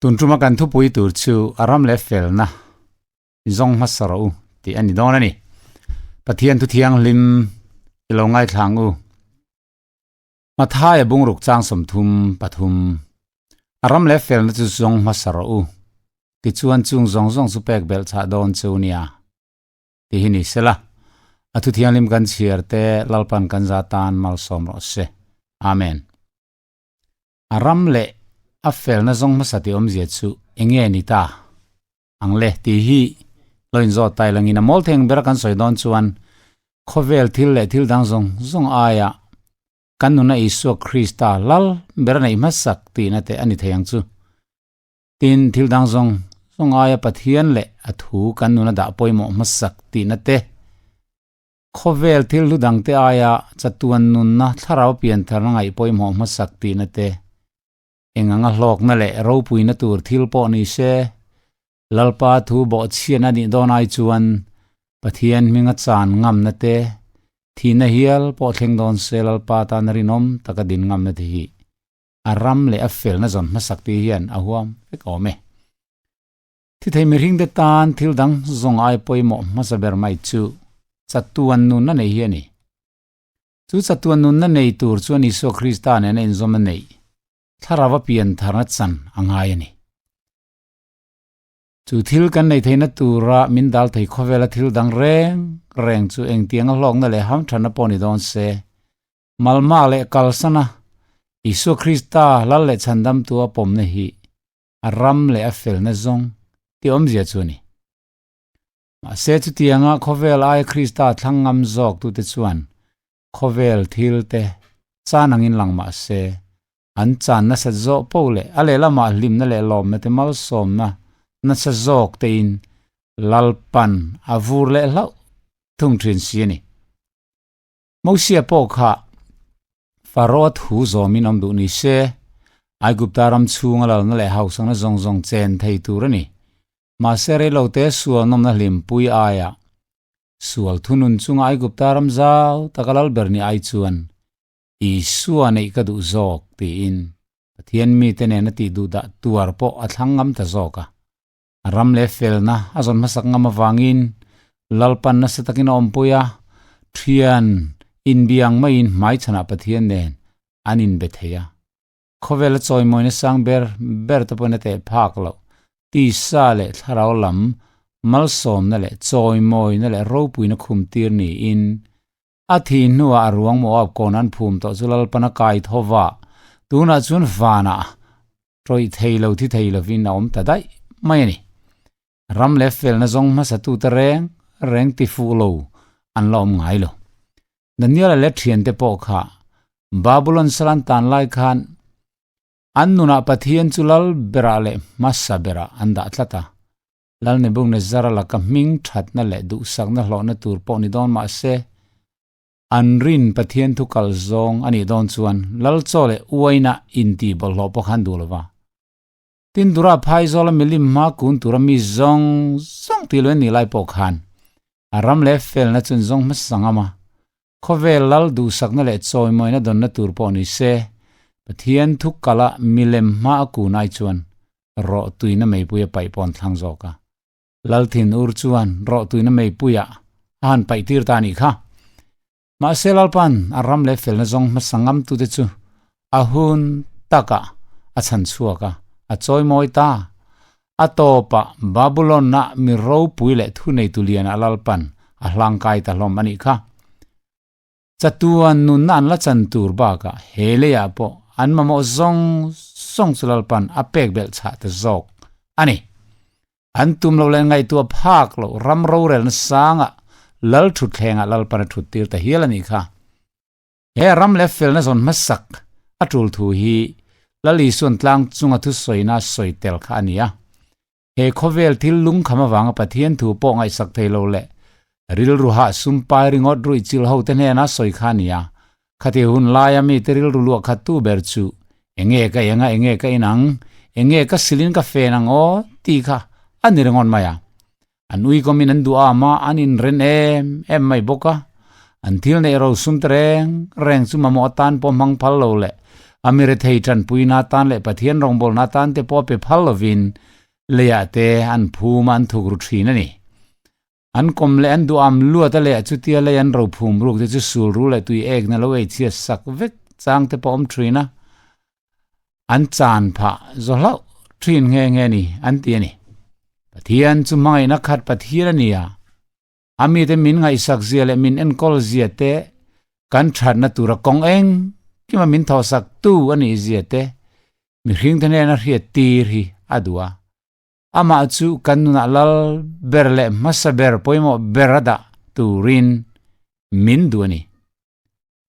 Tun tuma kan thupui tur chu a ram leh felna zawng hmasa rawh u tih a ni dawn a ni. Pathian thu thianghlim i lo ngaithlang u. Mathaia bungruk chang 33, A ram leh felna chu zawng hmasa rawh u, tichuan chung zawng zawng chu pek belh chah dawn chu nia tih hi ni sela, a thu thianghlim kan chhiar te Lalpan kan za tan malsawm rawh se. Amen. A ram leh a felna zawng hmasa tih awmzia chu enge ni ta ang le tih hi lo inzawt tai langin a mawl theng bera kan sawi dawn chuan khawvel thil leh thil dang zawng zawng aia kan nuna Isua Krista lal bera neih hmasak tihna te a ni thei ang chu. Tin, thil dang zawng zawng aia Pathian leh a thu kan nuna dah pawimawh hmasak tihna te, Khawvel thil hlu dangte aia chatuan nunna thlarau piantharna ngaih pawimawh hmasak tihna te, eng anga hlawkna leh ropuina tur thil pawh ni se, Lalpa thu bawhchhiatna nih dawn ai chuan Pathian hminga chan ngamna te, thihna hial pawh thleng dawn se Lalpa tana rinawm taka din ngamna te hi a ram leh a felna zawn hmasak tih hian a huam vek awm e. Thi thei mihringte tan thil dang zawng ai pawimawh hmasa ber mai chu chatuan nunna nei hi a ni. Chu chatuan nunna nei tur chuan Isua Krista nena inzawm a neih thlarau a pian tharna chan a ngai a ni. Chu thil kan nei theihna tura min dal thei khawvela thil dang reng reng chu engtianga hlawkna leh hamthanna pawh ni dawn se, Malma leh kalsana Isua Krista lal leh chhandamtu a pawmna hi a ram leh a felna zawng tih awmzia chu a ni. Mahse chutianga khawvel aia Krista thlang ngam zawk tute chuan khawvel thil te chan angin lang mah se, an chan nasat zawh poh leh a lehlamah hlimna leh lawmna te malsawmna nasa zawk tein Lalpan a vur leh hlauh thung thin si a ni. Mosia pawh kha Pharaoh thu zawmin awm duh ni se, Aigupta ram chhunga lalna leh hausakna zawng zawng chen thei tur a ni. Mahse reilote sual nawmna hlimpui aia sual thunun chunga Aigupta ram zau taka lal ber ni ai chuan Isua neih ka duh zawk tiin Pathian mite nena tih duh dah tuar pawh a thlang ngam ta zawk a. A ram leh felna a zawn hmasak ngam avangin Lalpan nasa takin a awmpui a, thian inbiang maiin hmaichhanah Pathian nen an inbe thei a. Khawvela chawimawina sang ber ber te pawhin a teh phak loh, tisa leh thlarau lam malsawmna leh chawimawina leh ropuina khumtir niin a thi hnuah a ruang Moab kawn an phum tawh chu Lalpan a kai tho va, tunah chuan vanah tawih thei lo thi thei lovin a awm ta daih mai a ni. Ram leh felna zawng hmasatute reng reng ti fuh lo an la awm ngai lo. Daniela leh thiante pawh kha Babulon salan tan lai khan an nunah Pathian chu lal berah leh hmasa berah an dah tlat a. Lal Nebuchadnezzar-a laka hming thatna leh duhsakna hlawhna tur pawh ni dawn mah se, An rin Pathian thu kal zawng a nih dawn chuan lal chaw leh uaina inti bawlhhlawh pawh khan duh lo va. Tin Dura phaizawla milim hma kun tura mi zawng zawng tih lo en nih lai pawh khan a ram leh felna chun zawng hmasa ngam a, khawvel lal duhsakna leh chawimawina dawnna tur pawh ni se Pathian thu kala milem hma a kun ai chuan rawh tuina meipuia paih pawn thlang zawk a. Lalthin ur chuan rawhtuina meipuiah a han paih tir ta a nih kha. Mahse Lalpan a ram leh felna zawng hmasa ngamtute chu a hun takah a chhan chhuak a, a chawimawi ta. A tawpah Babulon-a mi ropui leh thuneitu lianah Lalpan a hlangkai ta hlawm a nih kha. Chatuan nunna an la chan tur bakah he leiah pawh an mamawh zawng zawng chu Lalpan a pek belh chhah ta zawk a ni. An tum lo leh ngaihtuah phak loh ram rorelna sangah lal thutthlengah Lalpan a thut tir ta hial a nih kha. He ram leh felna zawn hmasak a tul thu hi Lal Isuan tlang chunga thusawina sawi tel kha a ni a. He khawvel thil lungkham avanga Pathian thu pawh ngaihsak thei lo leh rilru hah sumpai ringawt ruih chilh ho te hnena sawi kha a ni a. Khati hun laia mite rilru luah khat tu ber chu enge ka enga enge ka inang, enge ka silin ka fen ang aw tih kha a ni ringawt mai a. An uikawmin an duh am a, an inren em em mai bawk a. An thil neih ro sum te reng reng chu mamawh atan pawh hmang phal lo leh. A mi rethei tanpuina atan leh Pathian rawngbawlna atan te pawh pe phal lovin leiah te an phum a, an thuk ru thin a ni. An kawm leh an duham luat a leh chutia lei an ro phum ruk te chu sul ru leh tui ekna lo ei chhiat sak vek chang te pawh awm thin a, an chan phah zaw hlauh thin nghe nghe ni an ti a ni. Pathian chu hmangaihna khat Pathian a ni a. A mite min ngaihsak zia leh min enkawl zia te, kan thatna tura kawng eng kima min thawhsak tu a nih zia te mihring te hnena hriat tir hi a duh a. Amah chu kan nunah lal ber leh hmasa ber pawimawh ber a dah turin min duh a ni.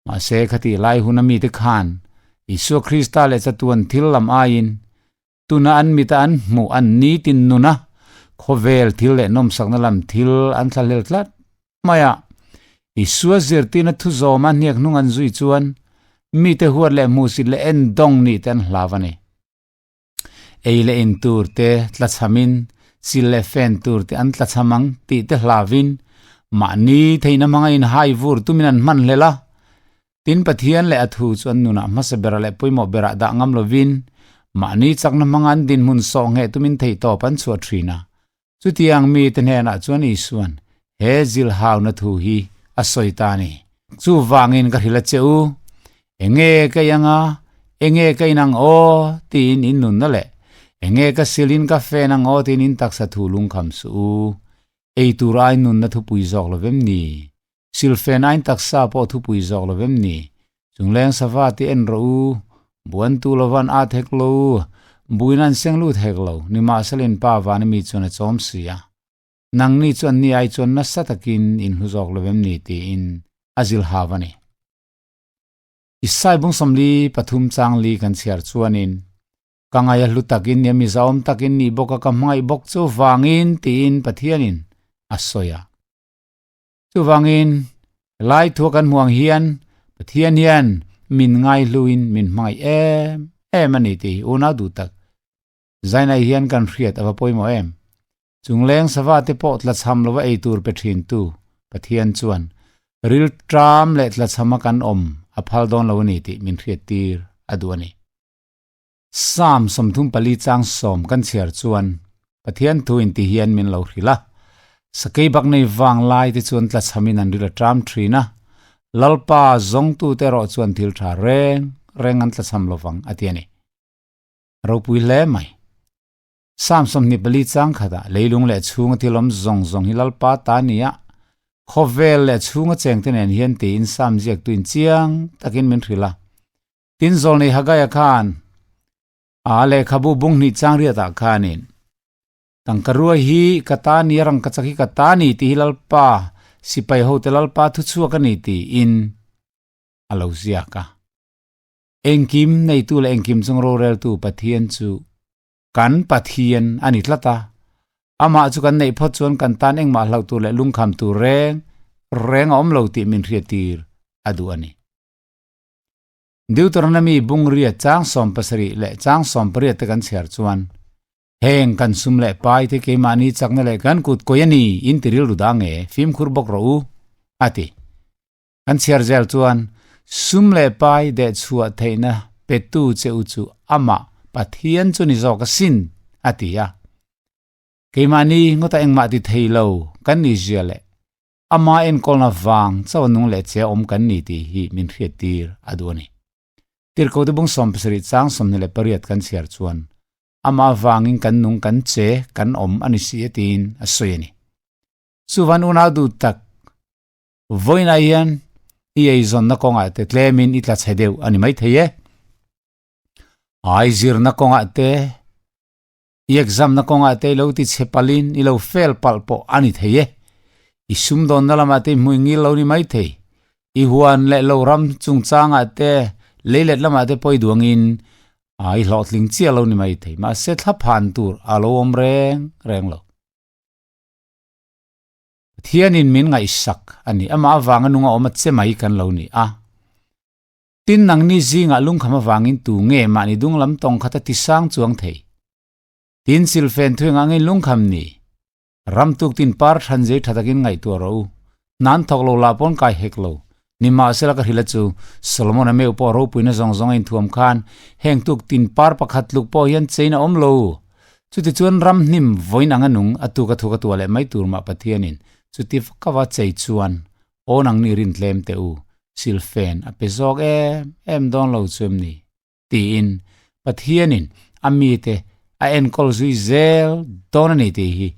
Mahse khatih lai huna mite khan Isua Krista leh chatuan thil lam aiin Tuna an mita an hmuh an nitin nuna khawvel thil leh nawmsakna lam thil an thlahlel tlat mai a. Isua zirtirna thu zawma hniak hnung an zui chuan mite huat leh hmuhsit leh endawng nih te an hlau a ni. Ei leh in tur te tlachhamin, chil leh fen tur te an tlachham ang tih te hlauvin mahni theihna hmanga inhai vur tumin an hman hlel a. Tin, Pathian leh a thu chu an nunah hmasa berah leh pawimawh berah dah ngam lovin, mahni chakna hmanga an dinhmun sawh ngheh tumin theihtawp an chhuah thin a. Chutiang mite hnenah chuan Isua'n he zilhauna thu hi a sawi ta a ni. Chuvangin ka hrilh a che u, Enge ka iang a, enge ka inang aw? tiin in nunna leh, Enge ka silin ka fen ang aw? tiin in taksa thu lungkham suh u. Ei tur ai nunna thupui zawk lo vem ni? Silfen ain taksa pawh thupui zawk lo vem ni? Chungleng sava ti en rawh u, buantu lovan at hek lo u, buin an seng lut hek lo, nimahselin pa vana mi chuan a chawm si a. Nangni chu anni ai chuan nasa takin in hlu zawk lo vem ni tiin a zil hau a ni. Isai bung 43 chang li kan chhiar chuanin, Ka ngai a hlu takin nia mi zahawm takin nih bawk a ka hmangaih bawk chu vangin tiin Pathianin a sawi a. Chuvangin, helai thua kan hmuh ang hian Pathian hian min ngaihluin min hmangaih em em a ni tih hi unau duh tak Zainai hian kan hriat a va pawimawh em. Chungleng sava te pawh tlachham lova ei tur pe thintu Pathian chuan rilṭam leh tlachhama kan awm a phal dawn lo a ni tih min hriattir a duh a ni. Psalm 34 chang 10 kan chhiar chuan Pathian thu in ti hian min lo hrilh a, Sakei bak nei vang lai te chuan tlachhamin an ril a ṭam ṭhin a, Lalpa zawngtute erawh chuan thil ṭha reng reng an tlachham lovang a ti a ni. Ropui hle mai. Psalm 24 chang khatah leilung leh chhunga thil awm zawng zawng hi Lalpa ta a ni a, khawvel leh chhunga chengte nen hian tiin Psalm ziaktuin chiang takin min hrilh a. Tin zawlnei Hagaia khan a lehkhabu bung hnih chang riatah khanin, Tangka ruai hi ka ta ni a, rangkachak hi ka ta ni tih hi Lalpa sipai hote Lalpa thuchhuak a ni tiin a lo ziak a. Engkim neitu leh engkim chung roreltu Pathian chu kan Pathian a ni tlat a, amah chu kan neih phawt chuan kan tan engmah hlauh tur leh lungkham tur reng reng a awm lo tih min hriattir a duh a ni. Deuteronomy bungria chang 17 leh chang 18 te kan chhiar chuan, Heng kan sum leh pai te keimahni chakna leh kan kut kawi a ni in ti rilru dah nge, fimkhur bawk rawh u, a ti. Kan chhiar zel chuan, Sum leh pai dehchhuah theihna petu che u chu amah Pathian chu ni zawk asin, a ti a. Keimahni ngawta engmah ti thei lo kan ni zia leh Ama enkawlna vang chauh nung leh che awm kan ni tih hi min hriattir a duh a ni. Tirhkohte bung 70 chang 28 kan chhiar chuan ama vangin kan nung kan che kan awm a ni si a tiin a sawi a ni. Chuvan unau duh tak vawiinah hian i eizawnna kawngah te tlemin i tla chhe deuh a ni maithei e. Ai zirna kawngah te I exam na kawngah te i lo ti chhe palhin i lo fail palh pawh a ni thei e. I sumdawnna lamah te i hmui ngil lo ni mai thei. I huan leh lo ram chungchangah te leilet lamah te pawh i duangin i hlawhtling chiah lo ni mai thei. Mahse thla phan tur a lo awm reng reng lo. Pathianin min ngaihsak a ni. Amah avanga nunga awm a che mai kan lo ni a. Tin nangni zingah lungkham avangin tu nge mahni dung lam tawng khat a ti sang chuang thei? Tin silfen thuing angin lungkham ni. Ram tuk tin par than zei tha takin ngaihtuah rawh u. Hnan thawk lo lah pawn kai hek lo. Nimahsela ka hrilh a chu, Solomon-a meu pawh ropuina zawng zawng a inthuam khan heng tuk tin par pakhat tluk pawh hian chein a awm lo. Chutichuan ram hnim vawiin anga nung a tuk a thuk a tuah leh mai tur mah Pathianin chuti kava chei chuan aw nangni rin tlem teh u, silfen a pe zawk em em dawn lo chu em ni? Tiin Pathianin a mite a enkawl zui zel dawn a ni tih hi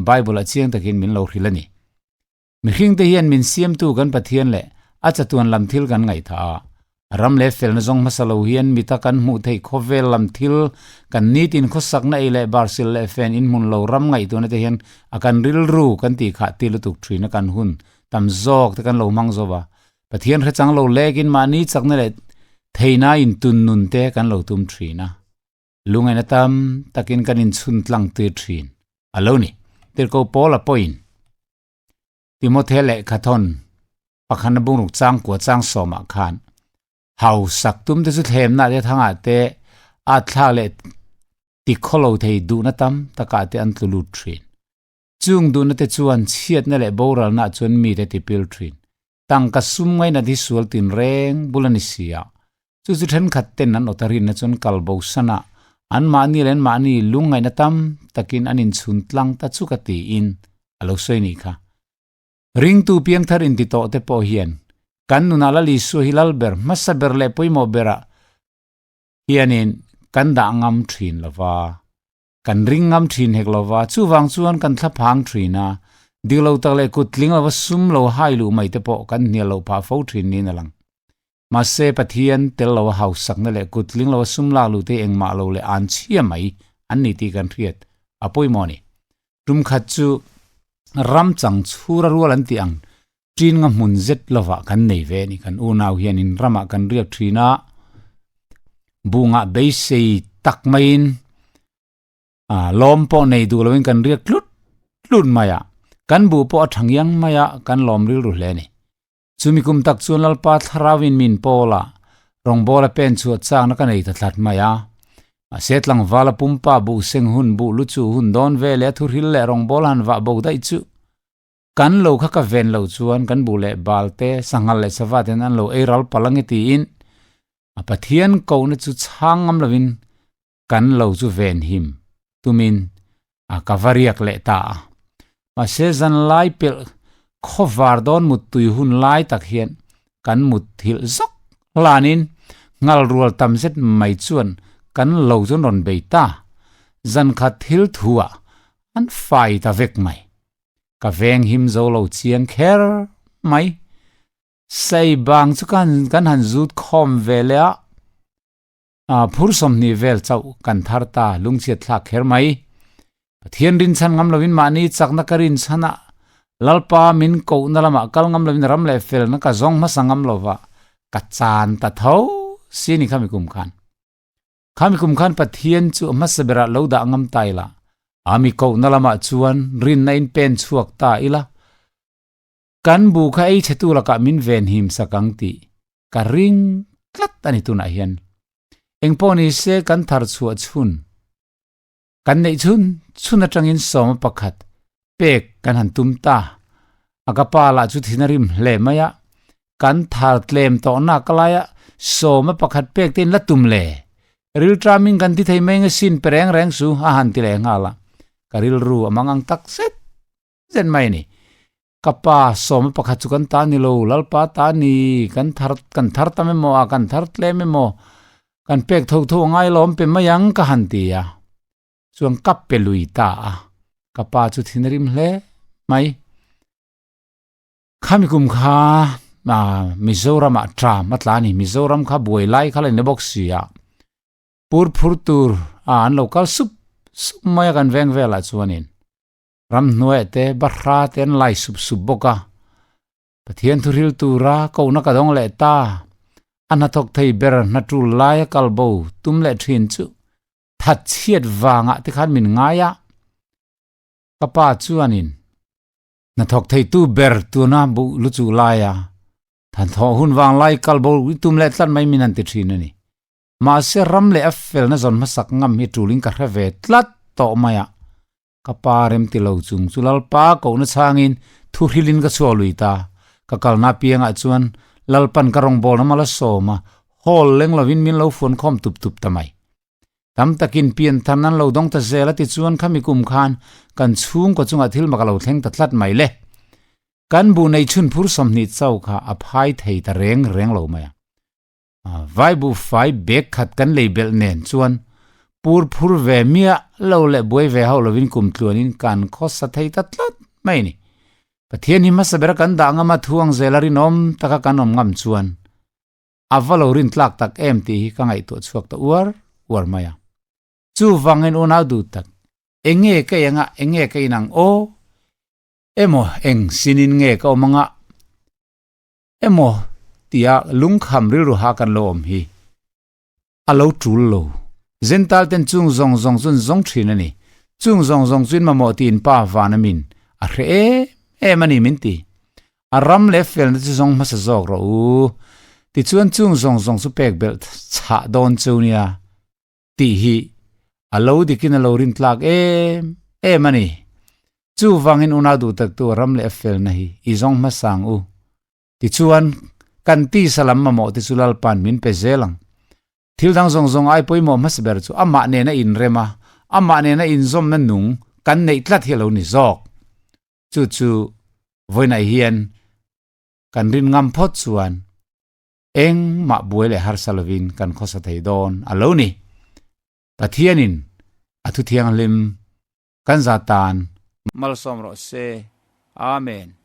Bible-ah chiang takin min lo hrilh a ni. Mihringte hian min siamtu kan Pathian leh a chatuan lam thil kan ngaihthah a, ram leh felna zawng hmasa lo hian mita kan hmuh theih khawvel lam thil kan nitin khawsakna ei leh bar sil leh fen inhmun lo ram ngaihtuahna te hian a kan rilru kan tih khah ti lutuk thin a kan hun tam zawk te kan lo hmang zo va, Pathian hrechang lo lekin mahni chakna leh theihna intun nun te kan lo tum thin a. Lungaina tam takin kan inchhun tlang tir thin a lo ni. Tirhko Paula pawhin Timothy lehkha thawn pakhatna bungruk changkua chang sawmah khan hausak tum te chu thlemna te thangah te at thlak leh tikhawlo thei duhna tam takah te an tlu lut thin. Chung duhna te chuan chhiatna leh boralna chuan mite tipil thin. Tangka sum ngainat hi sual tin reng bul a ni si a, chu chu thenkhat ten an awta rinna chuan kal bo san a, anmahni leh anmahni lungngaihna tam takin an inchhun tlang ta chu ka tiin a lo sawi nih kha. Ringtu piangthar inti tawh te pawh hian kan nunah Lal Isua hi lal ber, hmasa ber leh pawimawh berah hianin kan dah ngam thin lo va. Kan ring ngam thin hek lo va, chuvang chuan kan thla phang thin a, dik lo tak leh kut tling lova sum lo hai luh mai te pawh kan hnial loh phah fo thin niin a lang. Mahse, Pathian tel lo a hausakna leh kut tling lova sum lak luh te hi engmah lo leh an chhia mai an ni tih kan hriat a pawimawh a ni. Tum khat chu ram chang chhura rual an tih ang ṭin nga hmun zet lovah kan nei ve a ni. Kan unau hianin ramah kan riak ṭhin a, bungah beisei tak maiin lawm pawh nei duh loin kan riak tlut tlut mai a, kan buh pawh a ṭha ngiang mai a, kan lawm rilru hle a ni. Chumi kum tak chuan Lalpa Thlarauin min pawl a, rawngbawla pen chhuah chakna ka nei ta thlat mai a. Mahse tlangvala pumpa buh seng hun buh lu chu hun dawn ve leh a thuhril leh rawngbawla han vah bo daih chu kan lo kha ka ven loh chuan kan buh leh bal te, sanghal leh sava ten an lo ei ral palh ange tiin a Pathian kohna chu chhang ngam lovin kan lo chu ven him tumin a ka va riak leh ta a. Mahse zan lai pelh khawvar dawn muttui hun lai tak hian kan mut thilh zawk hlanin nghal rual tam zet mai chuan kan lo chu an rawn bei ta. Zan khat thil thuah an fai ta vek mai. Ka veng him zo lo chiang kher mai. Sei bang chu kan han zut khawm ve leh a. Phur 20 vel chauh kan thar ta lungchhiat thlak kher mai. Pathian rinchhan ngam lovin mahni chakna ka rinchhan a, Lalpa min kohna lamah kal ngam lovin ram leh felna ka zawng hmasa ngam lova ka chan ta tho si ni khami kum khan. Khami kum khan Pathian chu a hmasa berah lo dah ngam ta ila, a mi kohna lamah chuan rinna in pen chhuak ta ila, kan bu kha ei chhetu lakah min venhim sak ang tih ka ring tlat a ni tunah hian. Engpawh ni se kan thar chhuah chhun, kan neih chhun chhun atangin sawma pakhat pek kan han tum ta. A ka pa lah chu thin a rim hle mai a, kan thar tlem tawh nak laia sawma pakhat pek te in la tum le. Rilṭamin kan ti thei mai nge sin pe reng reng su a han ti leh nghal a, ka rilru a mang ang tak zet zet mai a ni. Ka pa, sawma pakhat chu kan ta ni lo, Lalpa ta ni, kan thar kan thar tam emaw a, kan thar tlem emaw, kan pek tho tho a ngai lawm pe mai ang ka han ti a. Chuan ka pe lui ta a, ka pa chu thin a rim hle mai. Khami kum kha Mizoramah tram a tla a ni, Mizoram kha buai lai kha la ni bawk si a, pur phur tur a an lo kal sup sup mai a kan veng velah chuanin. Ramhnuaiah te bahra te an lai sup sup bawk a, Pathian thuhril tura kohna ka dawng leh ta, a hnathawk thei ber hna tul laia kal bo tum leh thin chu that chhiat vangah te khan min ngai a, ka pa chuanin hnathawk theitu ber tuna buh lu chuh laia thanthawh hun vang lai kal bo tum leh tlat mai min han ti thin a ni. Mahse ram leh a felna zawn hmasak ngam hi tulin ka hre ve tlat tawh mai a. Ka pa rem ti lo chung chu Lalpa kohna chhangin thuhrilin ka chhuak lui ta. Ka kalna piangah chuan Lalpan ka rawngbawlna mal a sawm a, hall leng lovin min lo fuan khawm tup tup ta mai. Tam takin pian thar nan lo dawng ta zel a tichuan khami kum khan kan chhungkaw chungah thil mak a lo thleng ta tlat mai le. Kan bu nei chhun phur 20 chau kha a phai thei ta reng reng lo mai a. Vai bu fai bag khat kan lei belh nen chuan pur phur ve miah lo leh buai ve hauh lovin kum tluanin kan khawsa thei ta tlat mai a ni. Pathian hi hmasa bera kan dah ngam a, thuang zela rinawm taka kan awm ngam chuan a va lo rin tlak tak em tih hi ka ngaihtuah chhuak ta uar uar mai a. Chuvangin unau duh tak, enge ka eng a, enge ka inang aw? Emaw eng sinin nge ka awm anga? Emaw tia lungkham rilru ha kan lo awm hi a lo tul lo. Zental ten chung zawng zawng chun zawng thin a ni. Chung zawng zawng chuin mamawh tiin pa van a min a hre em em a ni min ti. A ram leh felna chu zawng hmasa zawk rawh u. Tichuan chung zawng zawng chu pek belh chhah dawn chu nia tih hi a lo dikin a lo rin tlak em em a ni. Chuvangin unau duh taktu a ram leh a felna hi i zawng hmasang u. Tichuan, kan tisa lam mamawh te chu Lalpa'n min pe zel ang. Thil dang zawng zawng ai pawimawh hmasa ber chu amah nena inrem a, amah nena inzawmna nung kan neih tlat hi a lo ni zawk. Chu chu vawiinah hian kan rin ngam phawt chuan engmah buai leh harsa lovin kan khawsa thei dawn a lo ni. Pathianin a thu thianghlim kan za tan. Malsawm rawh se. Amen.